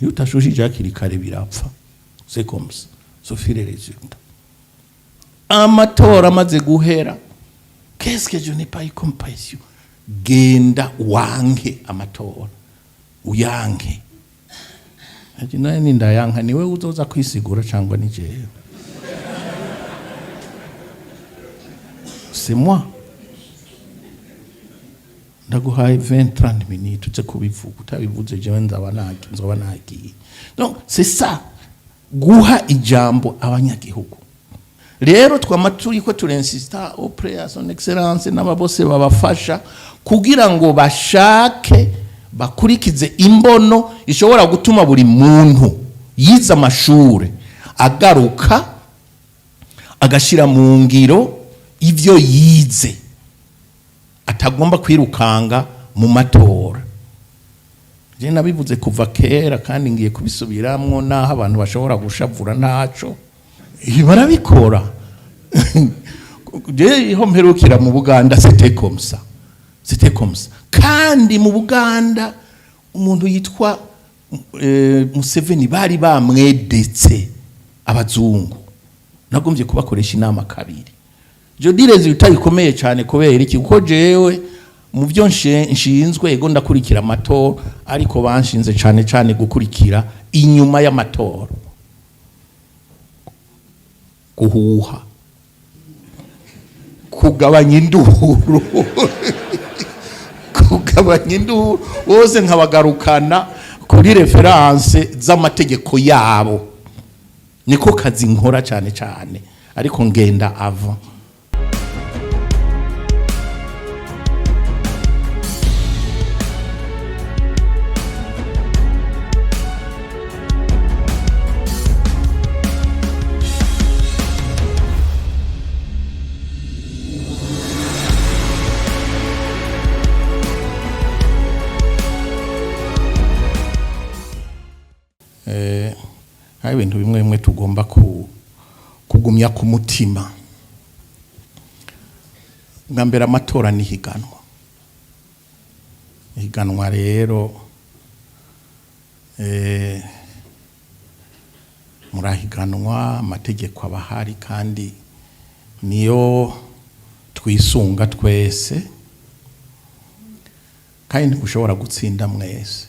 Iyo utashushije hakiri kare birapfa. C'est comme ça, sauf les résultats. Amatora amaze guhera, qu'est-ce que je n'ai pas eu comme pression? Genda wanke amatora, uyanke. Ati nawe nindayanka, niwe uzoza kwisigura cyangwa ni jewe? C'est moi. Ndaguhaye 20 30 minutes uze kubivuga. Utabivuze, jewe nzaba nagiye, nzoba nagiye. Donc c'est ça, guha ijambo abanyagihugu. Rero twama turiko turinsista auprès ya Son Excellence n'aba bose babafasha kugira ngo bashake bakurikize imbono ishobora gutuma buri muntu yize amashure agaruka agashira mu ngiro ivyo yize, atagomba kwirukanga mu matora. Je nabivuze kuva kera kandi ngiye kubisubiramwo, naho abantu bashobora gushavura, ntaco. Ibi barabikora. Je iho mperukira mu Buganda, c'était comme ça, c'était comme ça. Kandi mu Buganda umuntu yitwa Museveni bari bamwedetse abazungu. Nagombye kubakoresha inama kabiri. Je dis résultat ikomeye cyane. Kubera iki? Kuko jewe mu byo nshinzwe, ego ndakurikira amatora, ariko banshinze cyane cyane gukurikira inyuma y'amatora, guhuha, kugabanya induru, kugabanya induru bose nkabagarukana kuri références z'amategeko yabo. Niko kazi nkora cyane cyane, ariko ngenda avant. Hari ibintu bimwe bimwe tugomba kugumya ku mutima. Bwa mbere, amatora ni higanwa. Higanwa rero, murahiganwa, amategeko aba ahari kandi niyo twisunga twese, kandi ntimushobora gutsinda mwese.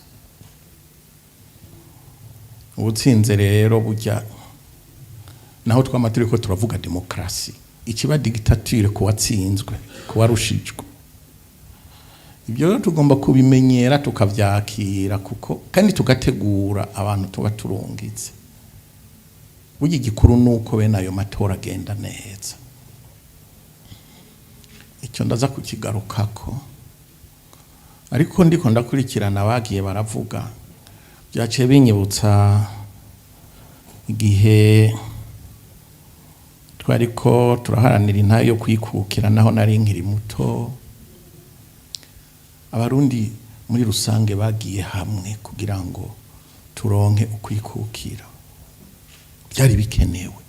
Ubutsinze rero, burya naho twama turiko turavuga demokarasi, ikiba dictature ku watsinzwe, ku warushijwe. Ibyo rero tugomba kubimenyera, tukavyakira, kuko kandi tugategura abantu tuba turungitse. Burya igikuru nuko bene ayo matora agenda neza. Icyo ndaza kukigarukako, ariko ndiko ndakurikirana bagiye baravuga, byaciye binyibutsa igihe twariko turaharanira intahe yo kwikukira, naho nari nkiri muto. Abarundi muri rusange bagiye hamwe kugira ngo turonke ukwikukira, byari bikenewe.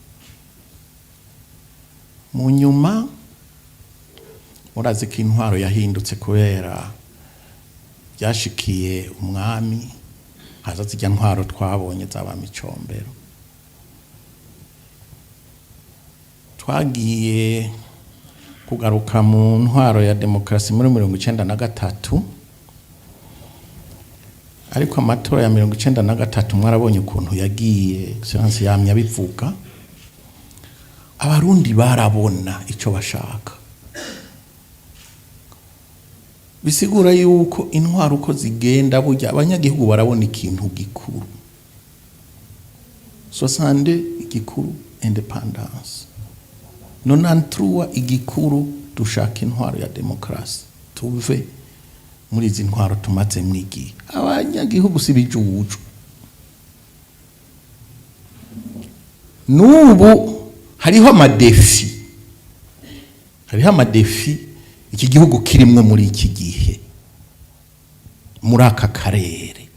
Mu nyuma murazi ko intwaro yahindutse kubera byashikiye umwami, haza zijya ntwaro twabonye zaba Micombero. Twagiye kugaruka mu ntwaro ya demokarasi muri 93, ariko amatora ya 93 mwarabonye ukuntu yagiye. Excellence yamye abivuga, Abarundi barabona icyo bashaka. Bisigura yuko intwaro uko zigenda, burya abanyagihugu barabona ikintu gikuru. 62 igikuru indépendance, 93 igikuru dushaka intwaro ya demokarasi, tuve muri izi ntwaro tumazemwo igihe. Abanyagihugu si bijuju. N'ubu hariho ama défis, hariho ama défis iki gihugu kirimwo muri iki gihe, muri aka karere.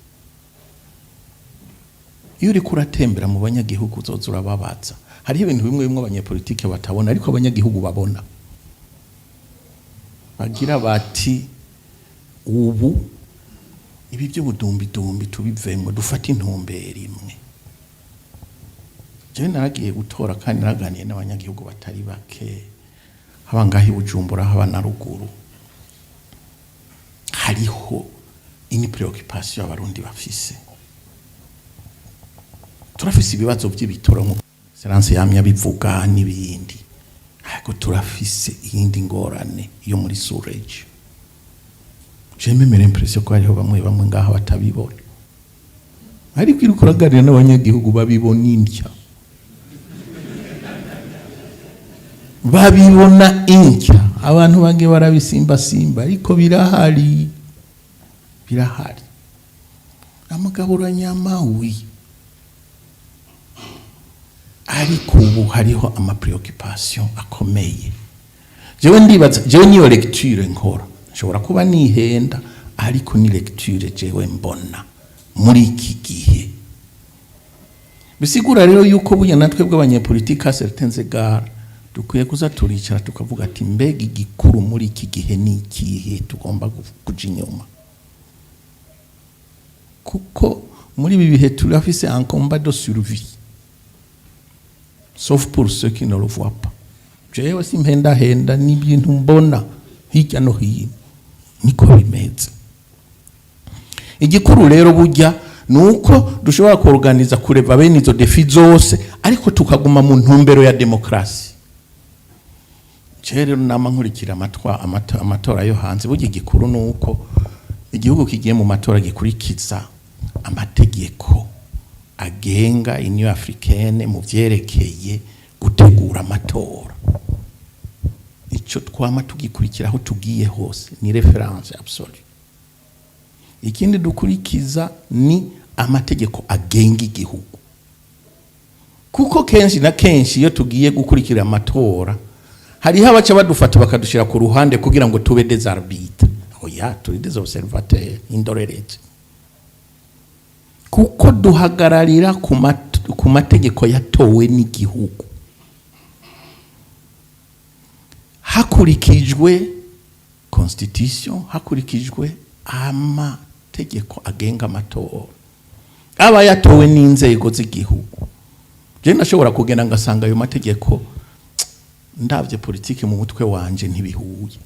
Iyo uriko uratembera mu banyagihugu, uzoza urababaza. Hariho ibintu bimwe bimwe abanyepolitike batabona, ariko abanyagihugu babona. Bagira bati: ubu Ibi by'ubudumbidumbi tubivemwo, dufate intumbero imwe. Jewe naragiye gutora kandi naraganiye n'abanyagihugu batari bake, haba ngaho i Bujumbura, haba na ruguru. Hariho une préoccupation Abarundi bafise. Turafise ibibazo by'ibitoro, nk'uko Excellence yamye abivuga n'ibindi, ariko turafise iyindi ngorane yo muri sous-région. J'ai même l'impression ko hariho bamwe bamwe ngaho batabibona, ariko iriko uraganira n'abanyagihugu babibona intya, babibona intya. Abantu bange barabisimbasimba, ariko birahari, birahari. Amagaburanyama, ariko ubu hariho ama préoccupation akomeye. Jewe ndibaza, jewe niyo lecture nkora, nshobora kuba nihenda, ariko ni lecture jewe mbona muri iki gihe. Bisigura rero yuko burya natwe bw'abanyepolitike, à certains égards, dukwiye kuza turicara tukavuga ati: "Mbega igikuru muri iki gihe ni ikihe tugomba kuja inyuma?" Kuko muri ibi bihe turafise un combat de survie, sauf pour ceux qui ne le voient pas. Jewe simpendahenda, n'ibintu mbona hirya no hino niko bimeze. Igikuru rero burya ni uko dushobora kuorganiza kureva bene izo défis zose, ariko tukaguma mu ntumbero ya demokarasi. Je rero nama nkurikira amatora yo hanze. Burya igikuru ni uko igihugu kigiye mu matora gikurikiza amategeko agenga Union Africaine mu vyerekeye gutegura amatora. Ico twama tugikurikira aho tugiye hose, ni référence absolue. Ikindi dukurikiza ni amategeko agenga igihugu, kuko kenshi na kenshi iyo tugiye gukurikira amatora hariho abaca badufata bakadushira ku ruhande kugira ngo tube des arbitres. Oya, turi des observateurs, indorerezi, kuko duhagararira ku mategeko yatowe n'igihugu hakurikijwe constitution, hakurikijwe amategeko agenga amatora aba yatowe n'inzego z'igihugu. Je ndashobora kugenda ngasanga ayo mategeko, ndavye politike mu mutwe wanje, ntibihuye.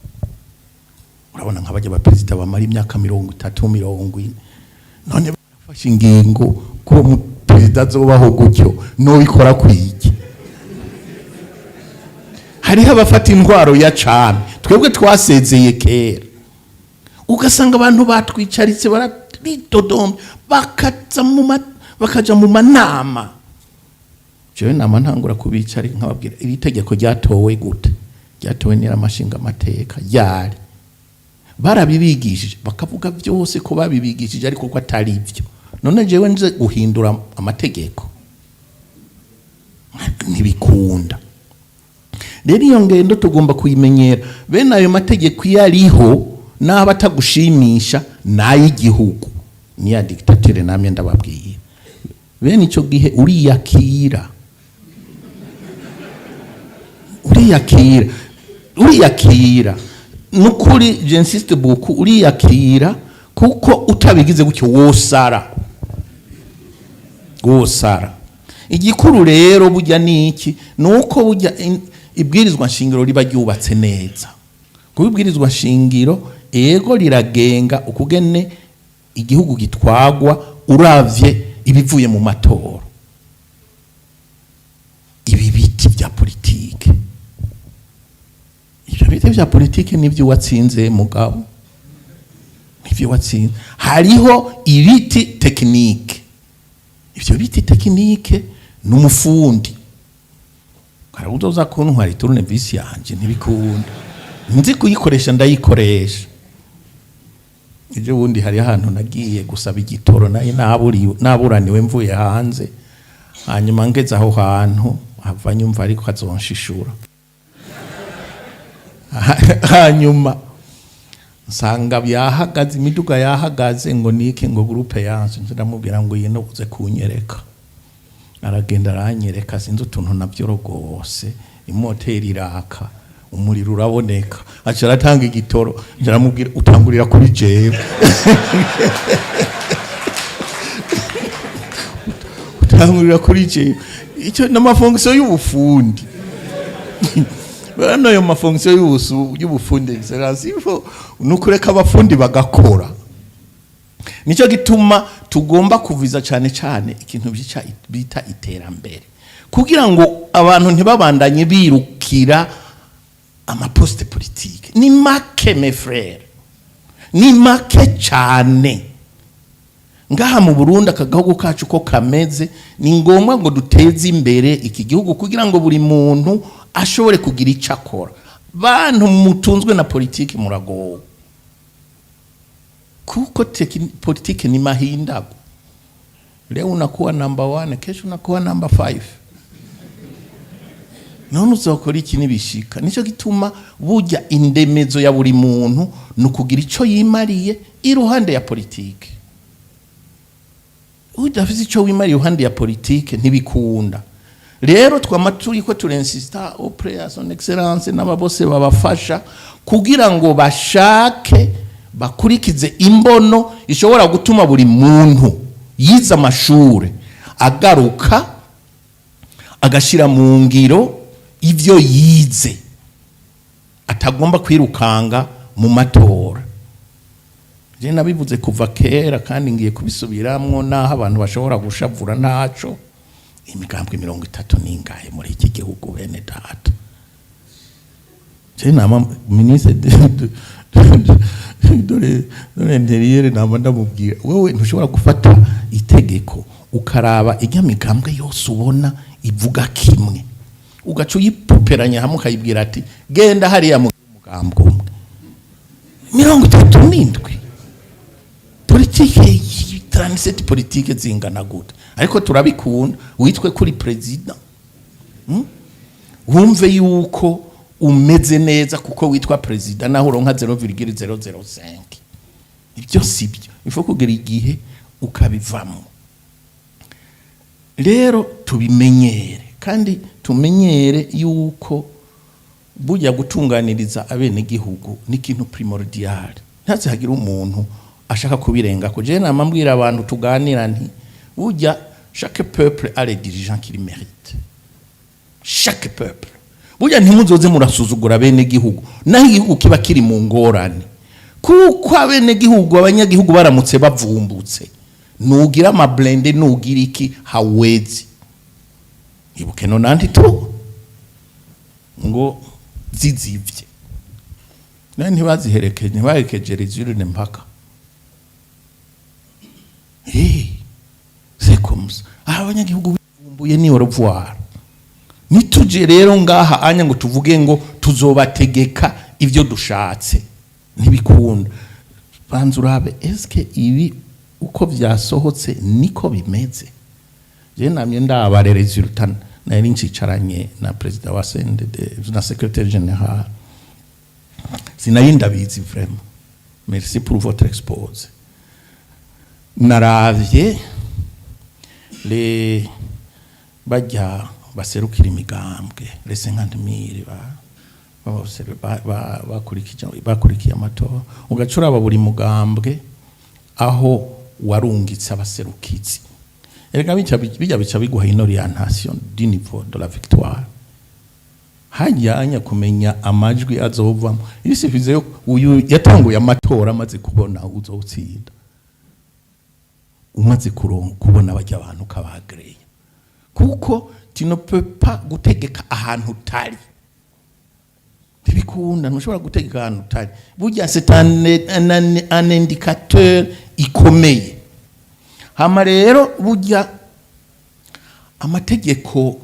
Urabona nk'abajya abaperezida bamara imyaka 30, 40, none barafashe ingingo ko uwo perezida azobaho gutyo, nobikora kwiki? Hariho abafata intwaro ya cami, twebwe twasezeye kera. Ugasanga abantu batwicaritse, bararidodomba, bakaza mu bakaja mu manama. Jewe nama ntangura kubicara nkababwira: "Iri tegeko ryatowe gute? Ryatowe n'iramashinga amateka ryari barabibigishije?" Bakavuga byose ko babibigishije, ariko ko atari ibyo. None jewe nze guhindura amategeko? Ntibikunda. Rero iyo ngendo tugomba kuyimenyera. Bene ayo mategeko iyo ariho, n'aba atagushimisha, n'ay'igihugu, niya dictature. Namye ndababwiye, bene icyo gihe uriyakira, uriyakira, uriyakira. Nukuri, j'insiste beaucoup, uriyakira, kuko utabigize gutyo wosara, wosara. Igikuru rero burya ni iki? Ni uko burya ibwirizwa nshingiro riba ryubatse neza, kuko ibwirizwa nshingiro ego riragenga ukugene igihugu gitwagwa uravye ibivuye mu matora. Ibi biti bya politike, ibyo biti bya politike nibyo watsinze, mugabo nibyo watsinze. Hariho ibiti techniques. Ibyo biti techniques n'umufundi hari uzoza kuntwara tournevis yanje, ntibikunda. Nzi kuyikoresha, ndayikoresha. Ejo bundi hari ahantu nagiye gusaba igitoro, nayo naburaniwe mvuye hanze. Hanyuma ngeze aho hantu, hava nyumva ariko azonshishura. Hanyuma nsanga yahagaze, imiduga yahagaze, ngo niki? Ngo groupe yanse. Ndamubwira ngo iyi uze kunyereka. Aragenda aranyereka, sinzi utuntu nabyo rwose, imoteri iraka. Umuriro uraboneka, aca aratanga igitoro. Aramubwira: "Utangurira kuri jewe, utangurira kuri jewe." Icyo n'ama fonctions y'ubufundi. Bano ayo ma fonctions y'ubufundi, excellence, ifo nukureka abafundi bagakora. Nicyo gituma tugomba kuviza cyane cyane ikintu bita iterambere, kugira ngo abantu ntibabandanye birukira ama postes politiques. Ni make, mes frères, ni make cyane ngaha mu Burundi. Aka gahugu kacu ko kameze, ni ngombwa ngo duteze imbere iki gihugu kugira ngo buri muntu ashobore kugira icyo akora. Bantu mutunzwe na politiki, muragowe, kuko politiki ni mahindago. Leo unakuwa number one, kesho unakuwa number five. None uzokora iki nibishika? Nicyo gituma burya indemezo ya buri muntu ni ukugira icyo yimariye iruhande ya politiki. Udafite icyo wimariye iruhande ya politiki, ntibikunda. Rero twama turi ko turensista auprès ya son excellence n'aba bose babafasha, kugira ngo bashake bakurikize imbono ishobora gutuma buri muntu yize amashure agaruka agashyira mu ngiro ibyo yize, atagomba kwirukanga mu matora. Je nabivuze kuva kera kandi ngiye kubisubiramwo, naho abantu bashobora gushavura, ntaco. Imigambwe 30 n'ingahe muri iki gihugu, bene data? Je nama ministre de l'intérieur, nama ndamubwira: "Wewe ntushobora gufata itegeko ukaraba ijya migambwe yose ubona ivuga kimwe, ugaca uyipuperanya hamwe, ukayibwira ati: 'Genda hariya mu mugambwe umwe.'" 37 politike, 37 politike zingana gute? Ariko turabikunda. Witwe kuri président, Wumve yuko umeze neza kuko witwa président, naho uronka 0,005. Ibyo si byo. Ifo kugera igihe ukabivamo. Rero tubimenyere, kandi tumenyere yuko burya gutunganiriza abenegihugu ni ikintu primordial. Ntaze hagira umuntu ashaka kubirenga ko. Je nama mbwira abantu tuganira nti: "Burya chaque peuple a les dirigeants qu'il mérite." Chaque peuple. Burya ntimuzoze murasuzugura abenegihugu, naho igihugu kiba kiri mu ngorane, kuko abenegihugu, abanyagihugu baramutse bavumbutse, nugira ama blindés, nugira iki, hawezi. Ibuke nonante tu ngo zizivye nayo ntibaziherekeje, ntibaherekeje les urnes mpaka. C'est comme ça. Aha abanyagihugu bivumbuye ni au revoir. Nituje rero ngaha anya ngo tuvuge ngo tuzobategeka ivyo dushatse, ntibikunda. Banza urabe: eske ibi uko vyasohotse niko bimeze? Je namye ndaba les résultats. Nari ncicaranye na président wa CNDD na secrétaire général, sinari ndabizi. Vraiment, merci pour votre exposé. Naravye les bajya baserukira imigambwe, les 50 000 bakurikiye amatora, ugaca uraba buri mugambwe aho warungitse abaserukizi. Erega bijya bica biguha une orientation du niveau de la victoire. Hajyanya kumenya amajwi azovamo, il suffit yo uyu yatanguye amatora amaze kubona uzotsinda, umaze kubona bajya abantu kabagreye, kuko tu ne peux pas gutegeka ahantu utari. Ntibikunda, ntushobora gutegeka ahantu utari. Burya c'est un indicateur ikomeye. Hama rero burya amategeko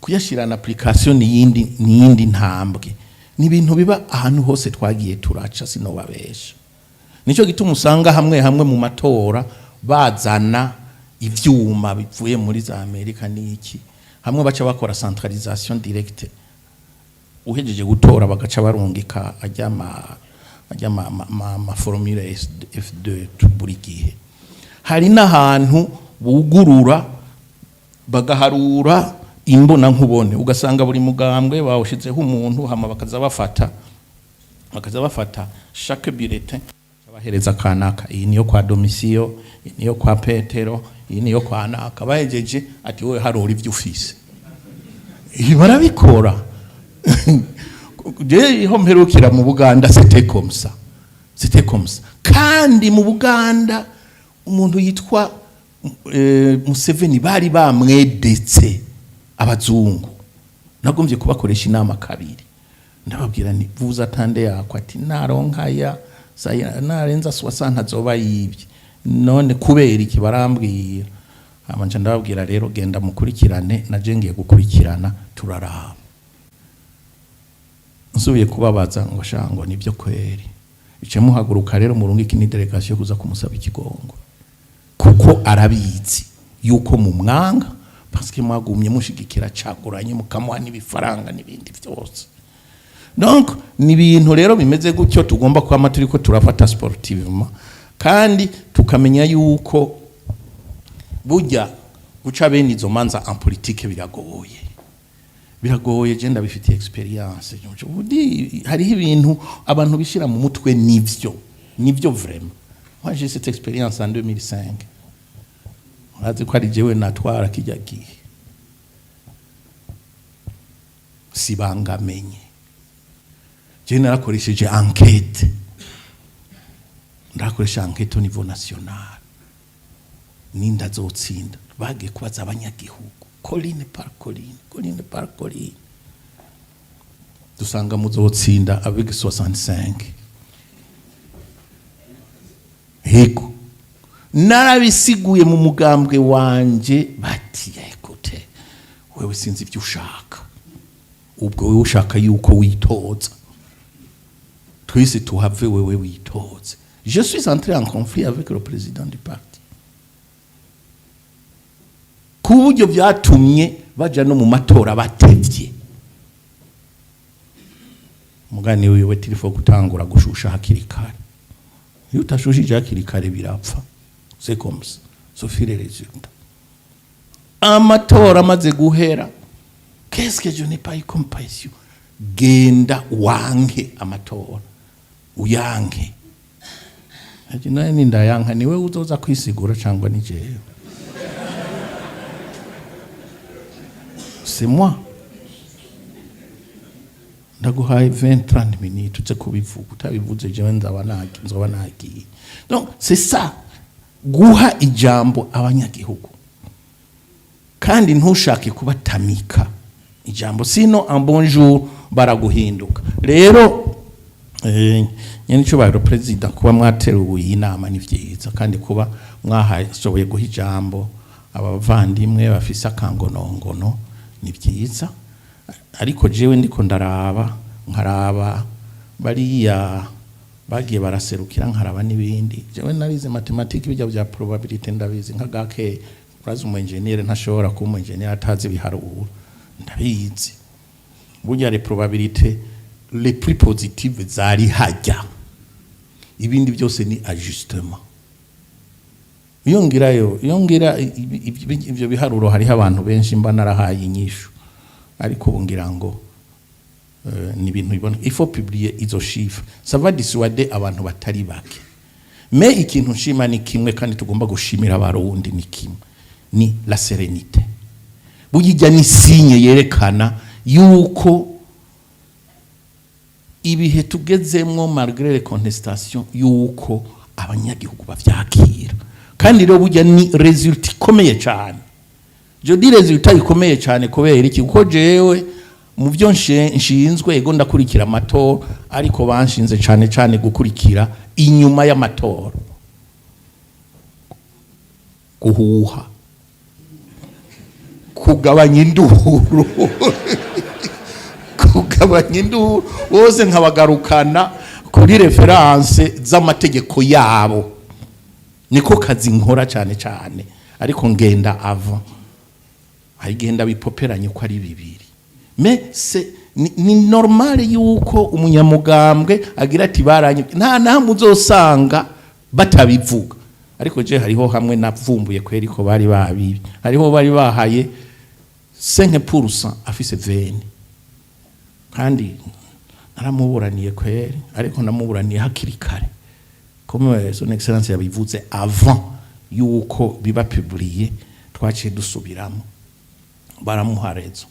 kuyashyira na application ni yindi ntambwe. Ni ibintu biba ahantu hose twagiye turaca, sinobabesha. Nicyo gituma usanga hamwe hamwe mu matora bazana ivyuma bivuye muri za Amerika n'iki, hamwe baca bakora centralisation directe. Uhejeje gutora, bagaca barungika ajya ma formule F2 buri gihe. Hari n'ahantu bugurura bagaharura. Imbona nkubone ugasanga buri mugambwe bawushizeho umuntu, hama bakaza bafata chaque bulletin, bahereza kanaka: iyi niyo kwa Domisiyo, iyi niyo kwa Petero, iyi niyo kwa naka. Bahejeje ati: "Wowe harura ivyo ufise." Ibi barabikora. Je iho mperukira mu Buganda, c'était comme ça, c'était comme ça. Kandi mu Buganda umuntu yitwa Museveni bari bamwedetse abazungu. Nagombye kubakoresha inama kabiri, ndababwira ni vuza tande yako ati naronkaya saya narenza 60 azoba yibye. None kubera iki? Barambwira. Hama nca ndababwira: "Rero genda mukurikirane, naje ngiye gukurikirana, turaraba." Nsubiye kubabaza ngo shango nibyo kweri, ice muhaguruka rero murungike ni délégation kuza kumusaba ikigongo, kuko arabizi yuko mu mwanga, parce que mwagumye mushigikira caguranye, mukamuha n'ibifaranga n'ibindi byose. Donc ni ibintu rero bimeze gutyo tugomba kwama turiko turafata sportivement, kandi tukamenya yuko burya guca bene izo manza en politique biragoye, biragoye. Je ndabifitiye expérience. Udi hariho ibintu abantu bishira mu mutwe, nivyo, nivyo vraiment. Moi, j'ai cette expérience en 2005. Urazi ko ari jewe natwara kijya gihe, sibangamenye. Je narakoresheje enquête, ndakoresha enquête au niveau national, ninda azotsinda. Bagiye kubaza abanyagihugu colline par colline, colline par colline, dusanga muzotsinda avec 65. Yego, narabisiguye mu mugambwe wanje, bati: "Écoute, wewe sinzi ibyo ushaka, ubwo wewe ushaka yuko witoza, twese tuhave, wewe witoze." Je suis entré en conflit avec le président du parti, ku buryo byatumye baja no mu matora batevye. Mugani wiwe tirifo gutangura gushusha hakiri kare. Iyo utashushije hakiri kare birapfa. C'est comme ça, sauf les résultats. Amatora amaze guhera, qu'est-ce que je n'ai pas eu comme pression? Genda wanke amatora, uyanke. Ati: "Naye nindayanka, niwe uzoza kwisigura cyangwa ni jewe?" C'est moi. Ndaguhaye 20 30 minutes uze kubivuga. Utabivuze, jewe nzaba nagiye, nzoba nagiye. Donc c'est ça, guha ijambo abanyagihugu, kandi ntushake kubatamika ijambo, sino un bon jour baraguhinduka. Rero nyene icubahiro président, kuba mwateruye iyi nama ni vyiza, kandi kuba mwahashoboye guha ijambo abavandimwe bafise akangonongono ni vyiza. Ariko jewe ndiko ndaraba, nkaraba bariya bagiye baraserukira, nkaraba n'ibindi. Jewe narize mathématiques, bijya bya probabilité ndabizi nka gake. Urazi umu engineer ntashobora kuba umu engineer atazi ibiharuro. Ndabizi, burya les probabilités les plus positives zari hajya, ibindi byose ni ajustement. Iyo ngirayo, iyo ngira ibyo biharuro, hariho abantu benshi mba narahaye inyishu. Ariko ubu ngira ngo ni ibintu bibona, il faut publier izo chiffres, ça va dissuader abantu batari bake. Mais ikintu nshima ni kimwe, kandi tugomba gushimira Abarundi ni kimwe, ni la sérénité. Burya ni signe yerekana yuko ibihe tugezemwo, malgré les contestations, yuko abanyagihugu bavyakira. Kandi rero burya ni résultat ikomeye cyane. Je dis résultat ikomeye cyane kubera iki? Kuko jewe mu byo nshinzwe, ego ndakurikira amatora, ariko banshinze cyane cyane gukurikira inyuma y'amatora, guhuha, kugabanya induru, kugabanya induru, bose nkabagarukana kuri références z'amategeko yabo. Niko kazi nkora cyane cyane. Ariko ngenda avant, agenda bipoperanye uko ari bibiri. Mais c'est ni normal yuko umunyamugambwe agira ati: "Baranye." Nta namwe uzosanga batabivuga. Ariko je hariho hamwe navumbuye kweri ko bari babibi, hariho bari bahaye 5% afise 20. Kandi naramuburaniye kweri, ariko namuburaniye hakiri kare, comme Son Excellence yabivuze, avant yuko biba publié. Twaciye dusubiramo, baramuha raison.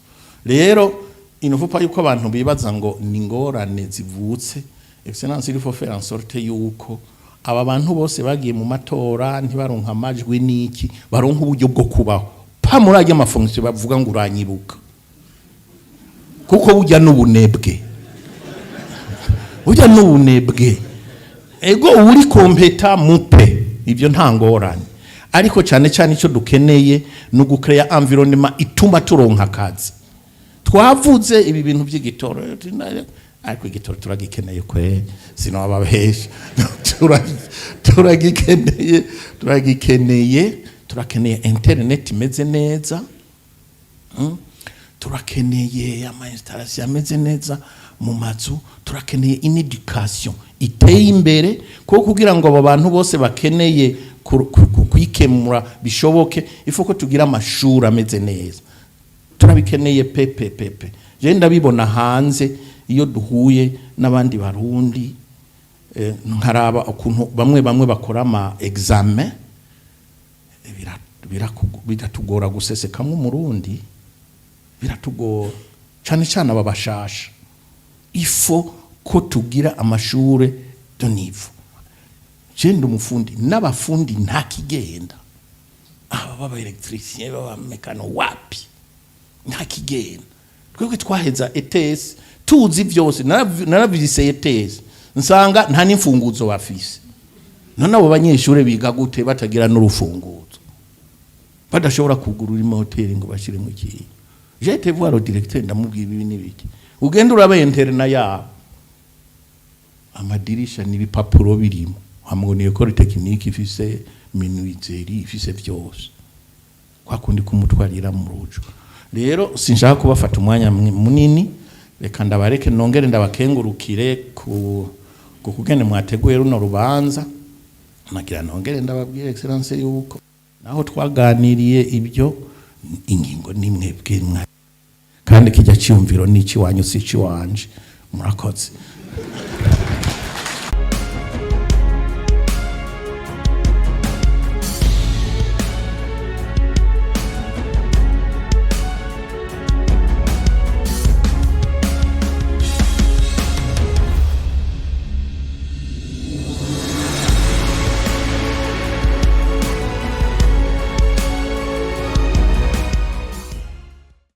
Rero il ne faut pas yuko abantu bibaza ngo ni ngorane zivutse. Excellence, il faut faire en sorte yuko aba bantu bose bagiye mu matora ntibaronka amajwi niki, baronka uburyo bwo kubaho, pa muri ajya ama fonction bavuga ngo uranyibuka, kuko burya n'ubunebwe, burya n'ubunebwe. Ego, uri compétent mupe, ibyo nta ngorane, ariko cyane cyane icyo dukeneye ni ugukeya environnement ituma turonka akazi. Twavuze ibi bintu by'igitoro, ariko igitoro turagikeneye kwe, sinababesha. Turagikeneye, turagikeneye. Turakeneye internet imeze neza. Turakeneye ama installation ameze neza mu mazu. Turakeneye une éducation iteye imbere, kuko kugira ngo abo bantu bose bakeneye kwikemura bishoboke, ifo ko tugira amashuri ameze neza. Turabikeneye pepe pepe. Je ndabibona hanze iyo duhuye n'abandi Barundi, nkaraba ukuntu bamwe bamwe bakora ama examen, biratugora gusesekamwo Umurundi, biratugora cyane cyane aba bashasha. Ifo ko tugira amashure de niveau. Je ndi umufundi, n'abafundi nta kigenda. Aba baba électricien, baba mécano, wapi, nta kigenda. Twebwe twaheza ETS tuzi byose. Naravisé ETS, nsanga nta n'imfunguzo bafise. None abo banyeshure biga gute batagira n'urufunguzo, badashobora kugurura imoteri ngo bashiremo ikintu? J'ai été voir le directeur, ndamubwira ibi n'ibiki. Ugenda uraba internat yabo, amadirisha n'ibipapuro birimo hamwe ni école technique ifise menuiserie, ifise byose, kwa kundi kumutwarira mu rujo. Rero sinshaka kubafata umwanya munini, reka ndabareke, nongere ndabakengurukire ku kugene mwateguye runo rubanza. Nagira nongere ndababwire, Excellence, yuko naho twaganiriye ibyo ingingo nimwe bwe kandi kijya cyumviro n'ici wanyu si ici wanje. Murakoze.